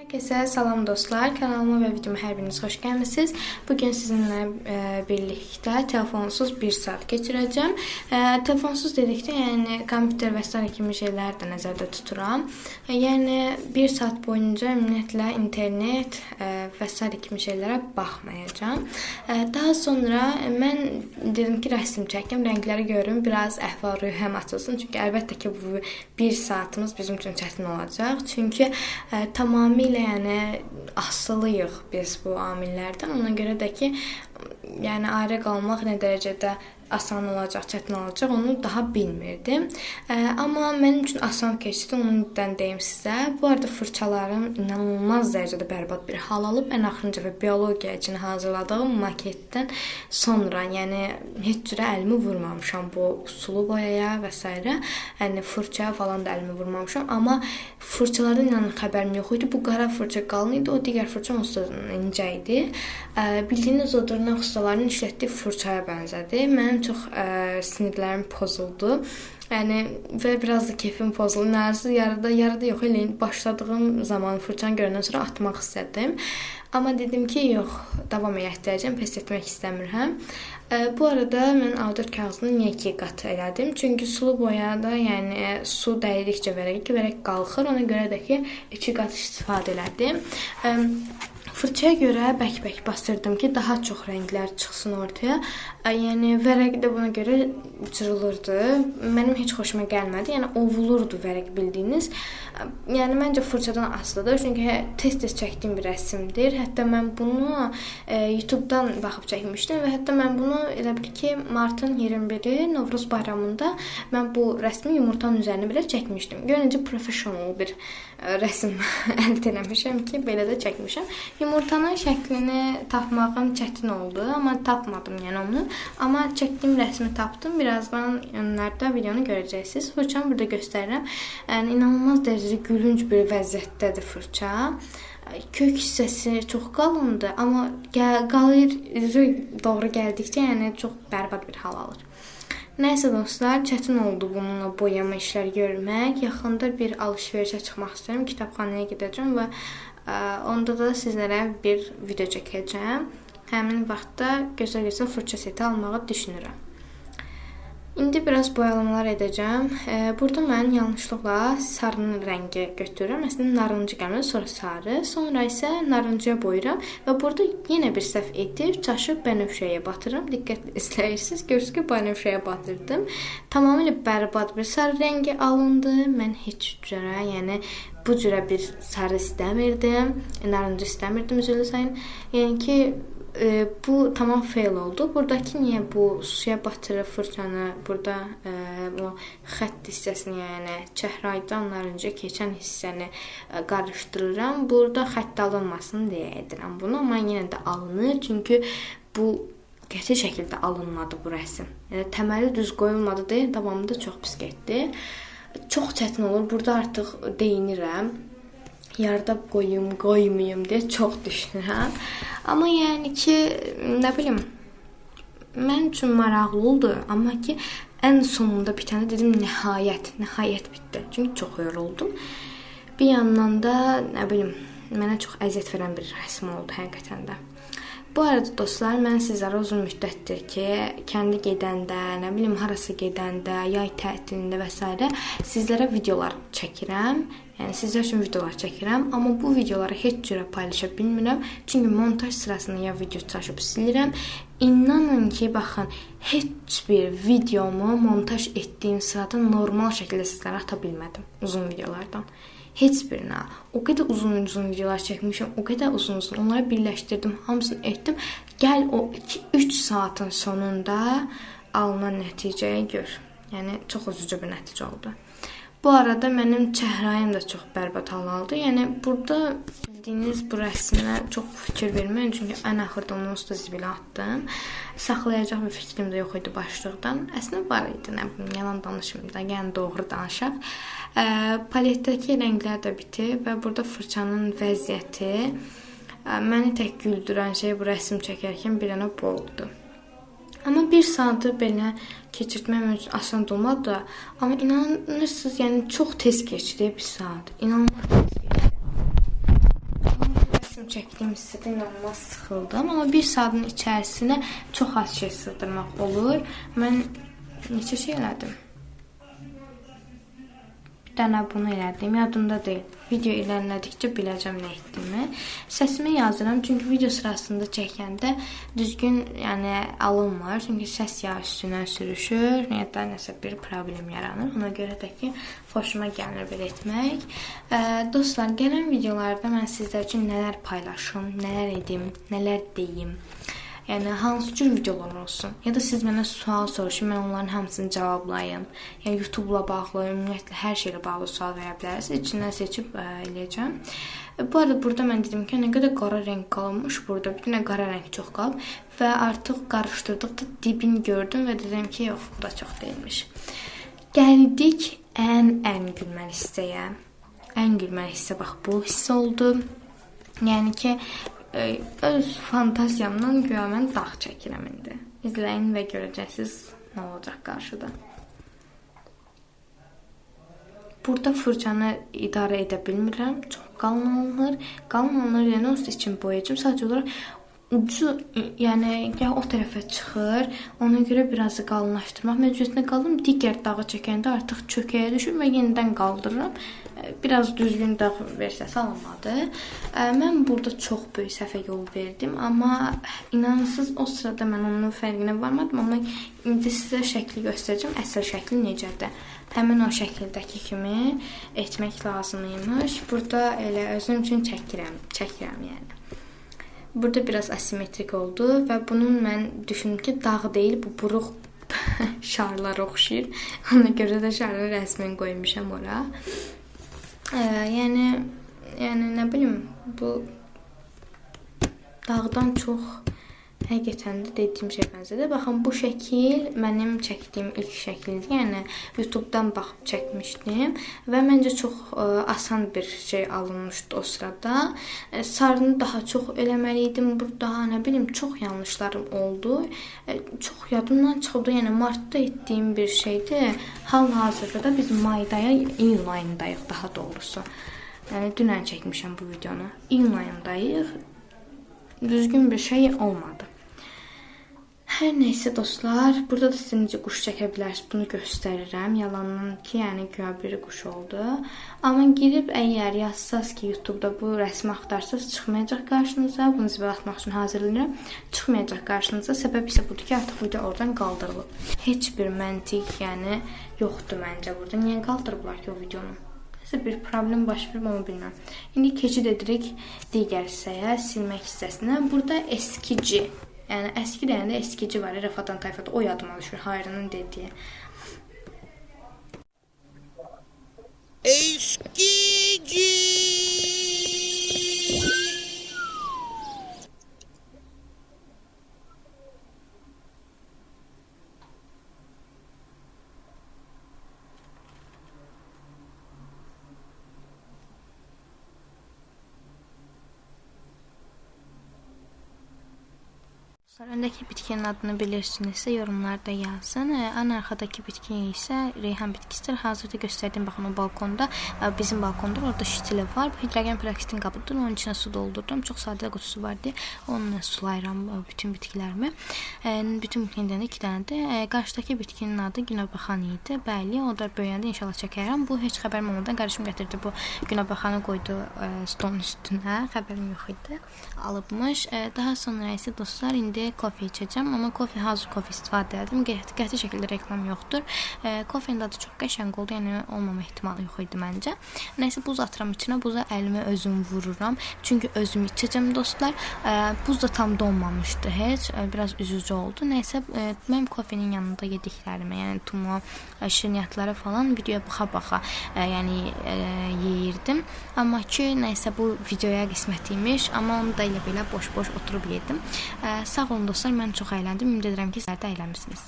Herkese salam dostlar, kanalıma və videoma hər biriniz xoş gəlmisiniz. Bugün sizinlə birlikdə telefonsuz bir saat keçirəcəm. Telefonsuz dedikdə, yəni kompüter və sair kimi şeyləri də nəzərdə tuturam. Yəni bir saat boyunca ümumiyyətlə internet və sair kimi şeylərə baxmayacağam. Daha sonra mən dedim ki, rəsm çəkim, rəngləri görüm, biraz əhval-ruhiyyəm açılsın. Çünki əlbəttə ki, bu bir saatımız bizim üçün çətin olacaq. Çünki tamamilə yəni asılıyıq biz bu amillərdən. Ona görə də ki, yəni ayrı qalmaq nə dərəcədə asan olacaq, çətin olacaq, onu daha bilmirdim. Amma mənim üçün asan keçdi, onu dən deyim sizə. Bu arada fırçalarım inanılmaz dərəcədə bərbad bir hal alıb. Ən axırıncı və biologiya üçün hazırladığım maketdən sonra, yəni heç cürə əlimi vurmamışam bu sulu boyaya və s. Yəni fırçaya falan da əlimi vurmamışam. Amma fırçalardan inanın xəbərim yox idi. Bu qara fırça qalın idi, o digər fırça onsuz da incə idi. Bildiyiniz o dırnaq ustalarının işlətdiyi fırçaya bənzədi. Mənim çox sinirlərim pozuldu. Yəni və biraz da kefim pozuldu. Nəsə yarıda yox, elə başladığım zaman fırçanı görəndən sonra atmaq istədim. Amma dedim ki, yox, davam elətdirəcəm, pes etmək istəmirəm. Bu arada mən A4 kağızını niyə 2 qat elədim? Çünki sulu boyada, yəni su dəydikcə vərəq qalxır. Ona görə də ki, 2 qat istifadə elədim. Fırçaya görə bək-bək basırdım ki, daha çox rənglər çıxsın ortaya. Yəni vərəq də buna görə cırılırdı. Mənim heç xoşuma gəlmədi. Yəni ovulurdu vərəq bildiyiniz. Yəni məncə fırçadan asılıdır. Çünki tez-tez çəkdiyim bir rəsimdir. Hətta mən bunu YouTube-dan baxıb çəkmişdim və hətta mən bunu elə bil ki, martın 21-i Novruz bayramında mən bu rəsmi yumurtanın üzərinə belə çəkmişdim. Görün necə professional bir rəsm əldə eləmişəm ki, belə də çəkmişəm. Yumurtanın şəklini tapmağım çətin oldu, amma tapmadım yəni onu. Amma çəkdiyim rəsmi tapdım. Birazdan yanlarda videonu görəcəksiniz. Fırçanı burada göstərirəm. Yəni inanılmaz dərəcədə gülünc bir vəziyyətdədir fırça. Kök hissəsi çox qalındır, amma qalır üzü doğru gəldikcə, yəni çox bərbad bir hal alır. Nəysə dostlar, çətin oldu bununla boyama işləri görmək. Yaxında bir alışverişə çıxmaq istəyirəm, kitabxanaya gedəcəm və onda da sizlərə bir video çəkəcəm. Həmin vaxtda gözəl-gözəl fırça seti almağı düşünürəm. İndi biraz boyalamalar edəcəm. Burada mən yanlışlıqla sarının rəngi götürürəm. Əslində narıncı gəlmir, sonra sarı, sonra isə narıncıya boyuram və burada yenə bir səhv edib çaşıb bənövşəyə batırıram. Diqqətlə izləyirsiniz, görürsünüz ki, bənövşəyə batırdım. Tamamilə bərbad bir sarı rəngi alındı. Mən heç cürə, yəni bu cürə bir sarı istəmirdim, narıncı istəmirdim, üzrlə sayın. Yəni ki, bu tamam fail oldu. Buradakı niyə bu suya batırıb fırçanı, burada o xətt hissəsini, yəni çəhraydan narıncıya keçən hissəni qarışdırıram. Burada xətt alınmasın deyə edirəm bunu, amma yenə də alınır. Çünki bu qəti şəkildə alınmadı bu rəsm. Yəni təməli düz qoyulmadı deyə davamında çox pis getdi. Çox çətin olur. Burada artıq deyinirəm. Yarıda qoyum, qoymayım deyə çox düşünürəm. Amma yəni ki, nə bilim, mənim üçün maraqlı oldu. Amma ki, ən sonunda bitəndə dedim, nəhayət bitdi. Çünki çox yoruldum. Bir yandan da, nə bilim, mənə çox əziyyət verən bir rəsm oldu həqiqətən də. Bu arada dostlar, mən sizlərə uzun müddətdir ki, kəndə gedəndə, nə bilim, harasa gedəndə, yay tətilində və s. sizlərə videolar çəkirəm. Yəni sizlər üçün videolar çəkirəm, amma bu videoları heç cürə paylaşa bilmirəm. Çünki montaj sırasında ya video çaşıb silirəm. İnanın ki, baxın, heç bir videomu montaj etdiyim sırada normal şəkildə sizlərə ata bilmədim uzun videolardan. Heç birinə. O qədər uzun-uzun videolar çəkmişəm, o qədər uzun-uzun. Onları birləşdirdim, hamısını etdim. Gəl o 2-3 saatın sonunda alınan nəticəyə gör. Yəni, çox üzücü bir nəticə oldu. Bu arada mənim çəhrayım da çox bərbad hal aldı. Yəni, burada bildiyiniz bu rəsmə çox fikir verməyin. Çünki ən axırda onu usta zibilə atdım. Saxlayacaq bir fikrim də yox idi başlıqdan. Əslində var idi, nə bilim, yalan danışmayım da, yəni doğru danışaq. Paletdəki rənglər də bitib və burada fırçanın vəziyyəti məni tək güldürən şey bu rəsm çəkərkən bir dənə bu oldu. Amma bir saatı belə keçirtmək üçün asan olmadı da. Amma inanırsınız, yəni çox tez keçdi bir saat. İnanılmaz tez keçdi. Rəsm çəkdiyim hissədə inanılmaz sıxıldım. Amma bir saatın içərisinə çox az şey sığdırmaq olur. Mən neçə şey elədim? Bir dənə bunu elədim, yadımda deyil. Video irəlilədikcə biləcəm nə etdiyimi. Səsimi yazıram, çünki video sırasında çəkəndə düzgün, yəni alınmır. Çünki səs ya üstünə sürüşür, ya da nəsə bir problem yaranır. Ona görə də ki, xoşuma gəlir belə etmək. Dostlar, gələn videolarda mən sizlər üçün nələr paylaşım, nələr edim, nələr deyim. Yəni, hansı cür videolar olsun, ya da siz mənə sual soruşun, mən onların hamısını cavablayım. Yəni, YouTube-la bağlı, ümumiyyətlə, hər şeylə bağlı sual verə bilərsiniz. İçindən seçib eləyəcəm. Bu arada, burada mən dedim ki, nə qədər qara rəng qalmış burada, bir dənə qara rəng çox qalıb və artıq qarışdırdıqda dibini gördüm və dedim ki, yox, bu da çox deyilmiş. Gəldik ən gülməli hissəyə. Ən gülməli hissə, bax, bu hissə oldu. Yəni ki, öz fantaziyamdan güya mən dağ çəkirəm indi. İzləyin və görəcəksiniz nə olacaq qarşıda. Burada fırçanı idarə edə bilmirəm. Çox qalın alınır. Qalın alınır, yəni onsuz için boyayacağım. Sadəcə olaraq ucu, yəni gah o tərəfə çıxır. Ona görə biraz qalınlaşdırmaq məcburiyyətinə qaldım. Digər dağı çəkəndə artıq çökəyə düşür və yenidən qaldırıram. Biraz düzgün dağ versiyası alınmadı. Mən burada çox böyük səhvə yol verdim, amma inanırsınız o sırada mən onun fərqinə varmadım, amma indi sizə şəkli göstərəcəm, əsl şəkli necədir. Həmin o şəkildəki kimi etmək lazım imiş. Burada elə özüm üçün çəkirəm yəni. Burada biraz asimetrik oldu və bunun mən düşündüm ki, dağ deyil, bu buruq şarlara oxşayır. Ona görə də şarın rəsmini qoymuşam ora. Yəni nə bilim, bu dağdan çox həqiqətən də dediyim şey bənzədir. Baxın, bu şəkil mənim çəkdiyim ilk şəkildir. Yəni, YouTube-dan baxıb çəkmişdim və məncə çox asan bir şey alınmışdı o sırada. Sarını daha çox eləməli idim. Burada, nə bilim, çox yanlışlarım oldu. Çox yadımdan çıxıldı. Yəni, martda etdiyim bir şeydir. Hal-hazırda da biz maydaya, iyun ayındayıq daha doğrusu. Yəni, dünən çəkmişəm bu videonu. İyun ayındayıq. Düzgün bir şey olmadı. Hər neysə dostlar, burada da sizin necə quş çəkə bilərsiniz, bunu göstərirəm. Yalandan ki, yəni güya bir quş oldu. Amma girib əgər yazsaz ki, YouTube-da bu rəsmi axtarsaz, çıxmayacaq qarşınıza. Bunu zibil atmaq üçün hazırlayıram. Çıxmayacaq qarşınıza. Səbəb isə budur ki, artıq video oradan qaldırılıb. Heç bir məntiq, yəni yoxdur məncə burada. Niyə qaldırıblar ki o videonu? Nəsə bir problem baş verib, onu bilmirəm. İndi keçid edirik digər hissəyə, silmək hissəsinə. Burada eskici. Yəni, əski deyəndə eskici var, Rəfadan tayfada, o yadıma düşür, Hayrının dediyi. Eskici! Öndəki bitkinin adını bilirsinizsə yorumlarda yazın. Ən arxadakı bitki isə reyhan bitkisidir. Hazırda göstərdiyim, baxın, o balkonda, bizim balkonda orada şitili var. Bu hidrogen peroksidin qabıdır. Onun içinə su doldurdum. Çox sadə qutusu var deyə onunla sulayıram bütün bitkilərimi. Bütün bitkilərdən də 2 dənədir. Qarşıdakı bitkinin adı günəbaxan idi. Bəli, o da böyüyəndə inşallah çəkərəm. Bu heç xəbərim olmadan qardaşım gətirdi bu günəbaxanı qoydu stolun üstünə. Xəbərim yox idi. Alıbmış. Daha sonra isə dostlar, indi kofe içəcəm, amma kofe, hazır kofe istifadə edim. Qəti şəkildə reklam yoxdur. Kofenin dadı çox qəşəng oldu, yəni olmama ehtimalı yox idi məncə. Nəysə, buz atıram içinə, buza əlimi özüm vururam. Çünki özüm içəcəm dostlar. Buz da tam donmamışdı heç, biraz üzücü oldu. Nəysə, mənim kofenin yanında yediklərimi, yəni tumu, şirniyyatları falan videoya baxa-baxa yəni yeyirdim. Amma ki, nəysə, bu videoya qismət imiş, amma onu da elə belə boş-boş oturub yedim. Sağ olun dostlar, mən çox əyləndim. Ümid edirəm ki, sizlər də əylənmisiniz.